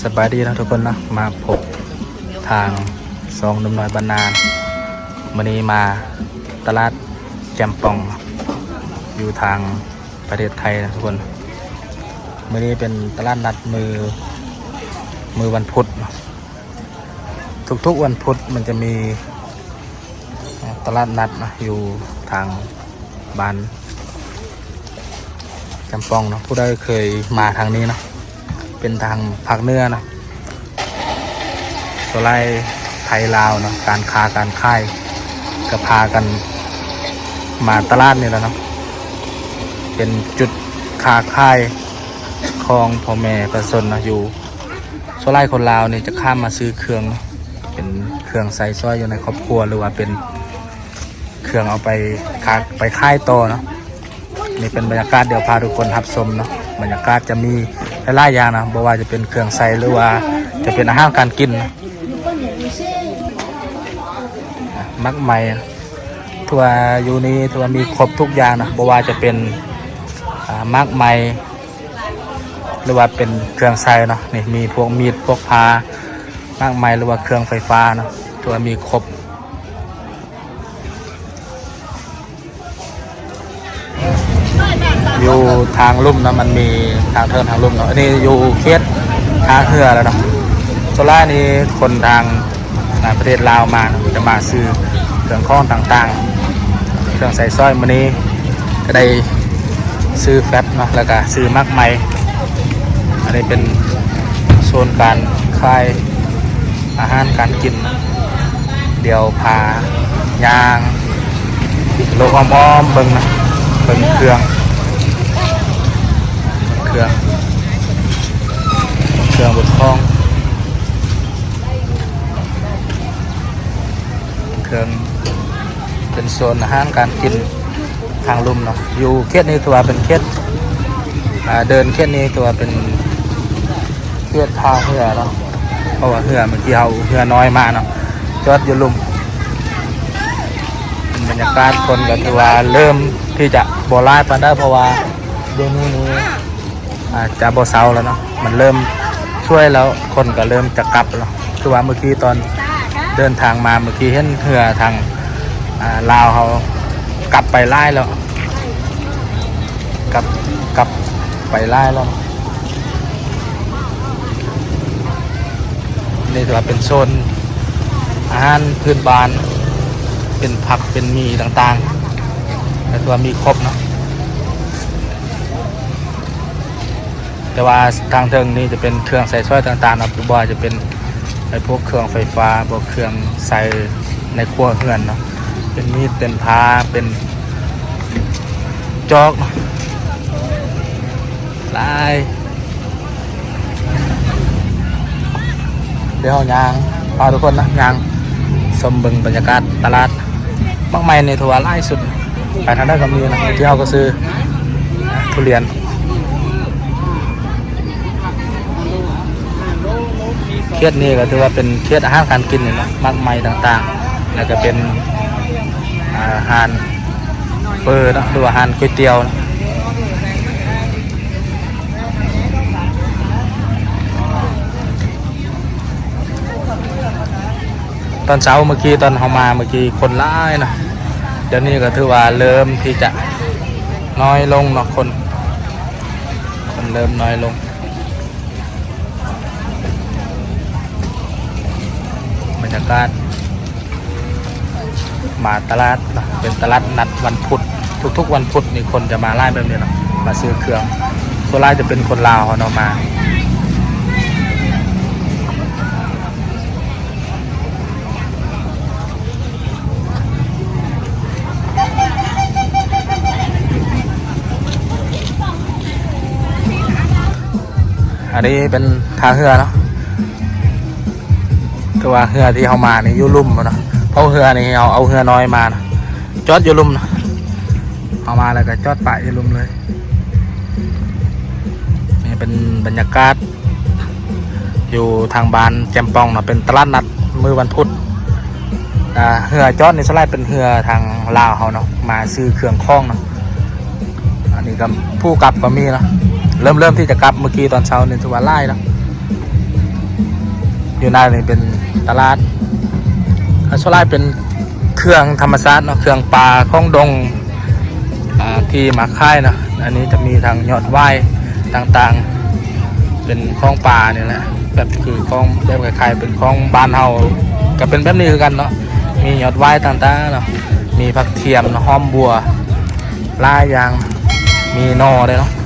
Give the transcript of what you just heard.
ສະບາຍດີເນາະທຸກຄົນເນາະ ມາພົບທາງສອງໜຸ່ມນ້ອຍບ້ານນາ. ມື້ນີ້ມາຕະຫຼາດແຈ່ມປ່ອງ ຢູ່ທາງປະເທດໄທນະທຸກຄົນ. ມື້ນີ້ເປັນຕະຫຼາດນັດມື້ ມື້ວັນພຸດເນາະ. ທຸກໆວັນພຸດມັນຈະມີ ເອີ່ ຕະຫຼາດນັດເນາະ ຢູ່ທາງບ້ານຈຳປ່ອງເນາະ. ຜູ້ໃດເຄີຍມາທາງນີ້ເນາະ ເປັນທາງພາກເໜືອເນາະ ສ່ວນຫຼາຍໄທລາວເນາະ ການຄ້າການຂາຍກໍພາກັນມາຕະຫຼາດນີ້ແຫຼະເນາະ. ເປັນຈຸດຄ້າຂາຍຂອງພໍ່ແມ່ປະຊາຊົນເນາະ ຢູ່ ສ່ວນຫຼາຍຄົນລາວນີ້ຈະຂ້າມມາຊື້ເຄື່ອງເນາະ ເປັນເຄື່ອງໃຊ້ສອຍຢູ່ໃນຄອບຄົວ ຫຼືວ່າເປັນເຄື່ອງເອົາໄປຄ້າ ໄປຂາຍຕໍ່ເນາະ. ນີ້ເປັນບັນຍາກາດ ດຽວພາທຸກຄົນຮັບຊົມເນາະ. ບັນຍາກາດຈະມີຫຼາຍໆຢ່າງນະ ບໍ່ວ່າຈະເປັນເຄື່ອງໃຊ້ ຫຼືວ່າຈະເປັນອາຫານການກິນນະ. ໝາກໄມ້ ຖືວ່າຢູ່ນີ້ຖືວ່າມີຄົບທຸກຢ່າງນະ ບໍ່ວ່າຈະເປັນ ອາ ໝາກໄມ້ ຫຼືວ່າເປັນເຄື່ອງໃຊ້ເນາະ. ນີ້ມີພວກມີດ ພວກພ້າ ໝາກໄມ້ ຫຼືວ່າເຄື່ອງໄຟຟ້າເນາະ ຖືວ່າມີຄົບ. ຢູ່ທາງລຸ່ມເນາະ ມັນມີທາງເທິງທາງລຸ່ມເນາະ. ອັນນີ້ຢູ່ເຂດທ່າເຮືອແລ້ວເນາະ. ສ່ວນຫຼາຍນີ້ຄົນທາງ ອ່າ ປະເທດລາວມາເນາະ ຈະມາຊື້ເຄື່ອງຂອງຕ່າງໆ ເຄື່ອງໃຊ້ສອຍ. ມື້ນີ້ກໍໄດ້ຊື້ແຟັດເນາະ ແລ້ວກໍຊື້ໝາກໄມ້. ອັນນີ້ເປັນໂຊນການຂາຍອາຫານການກິນ. ດຽວພາຍ່າງ ໂລກອ້ອມໆເບິ່ງນະ ເບິ່ງເຄື່ອງ ເຄື່ອງ ເຄື່ອງບົດຂອງ ເຄື່ອງ ເປັນໂຊນອາຫານການກິນທາງລຸ່ມເນາະ. ຢູ່ເຂດນີ້ຖືວ່າເປັນເຂດ ອ່າ ເດີ່ນເຂດນີ້ຖືວ່າເປັນ ເຂດທ່າເຮືອເນາະ ເພາະວ່າເຮືອເມື່ອກີ້ເຮົາເຮືອນ້ອຍມາເນາະ ຈອດຢູ່ລຸ່ມ. ເປັນບັນຍາກາດ ຄົນກໍຖືວ່າເລີ່ມທີ່ຈະບໍ່ຫຼາຍປານໃດ ເພາະວ່າດຽວນີ້ນີ້ອາດຈະບໍ່ເຊົ້າແລ້ວເນາະ ມັນເລີ່ມສວຍແລ້ວ ຄົນກໍເລີ່ມຈະກັບແລ້ວ. ຄືວ່າເມື່ອກີ້ຕອນເດີນທາງມາ ເມື່ອກີ້ເຫັນເຮືອທາງ ອ່າ ລາວເຮົາກັບໄປຫຼາຍແລ້ວ ກັບ ກັບໄປຫຼາຍແລ້ວ. ນີ້ຖືວ່າເປັນໂຊນອາຫານພື້ນບ້ານ ເປັນຜັກເປັນໝີ່ຕ່າງໆ ກໍຖືວ່າມີຄົບເນາະ. ແຕ່ວ່າທາງເທິງນີ້ຈະເປັນເຄື່ອງໃຊ້ສອຍຕ່າງໆເນາະ ບໍ່ວ່າຈະເປັນ ໄອ້ພວກເຄື່ອງໄຟຟ້າ ພວກເຄື່ອງໃຊ້ໃນຄົວເຮືອນເນາະ ເປັນມີດ ເປັນພ້າ ເປັນຈອກເນາະ ຫຼາຍ. ດຽວເຮົາຍ່າງ ພາທຸກຄົນນະ ຍ່າງຊົມເບິ່ງບັນຍາກາດຕະຫຼາດ. ໝາກໄມ້ນີ້ຖືວ່າຫຼາຍສຸດ ໄປທາງໃດກໍມີນະ. ທີ່ເຮົາກໍຊື້ທຸລຽນ. ເຂດນີ້ກໍຖືວ່າເປັນເຂດອາຫານການກິນນີ້ເນາະ ໝາກໄມ້ຕ່າງໆ ແລ້ວກໍເປັນ ອ່າ ຮ້ານເຝີເນາະ ຫຼືວ່າຮ້ານກ໋ວຍຕຽວເນາະ. ຕອນເຊົ້າເມື່ອກີ້ ຕອນເຮົາມາເມື່ອກີ້ຄົນຫຼາຍເນາະ. ດຽວນີ້ກໍຖືວ່າເລີ່ມທີ່ຈະນ້ອຍລົງເນາະ ຄົນ ຄົນເລີ່ມນ້ອຍລົງ. ບັນຍາກາດມາຕະຫຼາດເນາະ ເປັນຕະຫຼາດນັດວັນພຸດ. ທຸກໆວັນພຸດນີ້ຄົນຈະມາຫຼາຍແບບນີ້ເນາະ ມາຊື້ເຄື່ອງ. ສ່ວນຫຼາຍຈະເປັນຄົນລາວເຮົາເນາະມາ. ອັນນີ້ເປັນທ່າເຮືອເນາະ ຄືວ່າເຮືອທີ່ເຮົາມານີ້ຢູ່ລຸ່ມເນາະ ເພາະເຮືອນີ້ເຮົາເອົາເຮືອນ້ອຍມານະ ຈອດຢູ່ລຸ່ມນະ ເຮົາມາແລ້ວກໍຈອດປະຢູ່ລຸ່ມເລີຍ. ນີ້ເປັນບັນຍາກາດ ຢູ່ທາງບ້ານແຈ່ມປ່ອງເນາະ ເປັນຕະຫຼາດນັດມື້ວັນພຸດ. ອ່າ ເຮືອຈອດນີ້ສ່ວນຫຼາຍເປັນເຮືອທາງລາວເຮົາເນາະ ມາຊື້ເຄື່ອງຂອງເນາະ. ອັນນີ້ກໍຜູ້ກັບກໍມີເນາະ ເລີ່ມ ເລີ່ມທີ່ຈະກັບ ເມື່ອກີ້ຕອນເຊົ້ານີ້ຖືວ່າຫຼາຍແລ້ວ. ຢູ່ໃນນີ້ເປັນຕະຫຼາດ ອ່າ ສ່ວນຫຼາຍເປັນເຄື່ອງທຳມະຊາດເນາະ ເຄື່ອງປ່າຂອງດົງ ອ່າ ທີ່ມາຂາຍເນາະ. ອັນນີ້ຈະມີທັງຍອດຫວາຍຕ່າງໆ ເປັນຂອງປ່ານີ້ແຫຼະ ແບບຄືຂອງ ແບບຄ້າຍໆເປັນຂອງບ້ານເຮົາ ກໍເປັນແບບນີ້ຄືກັນເນາະ. ມີຍອດຫວາຍຕ່າງໆເນາະ ມີຜັກທຽມເນາະ ຫອມບົວ ຫຼາຍຢ່າງ ມີໜໍ່ເດ້ເນາະ.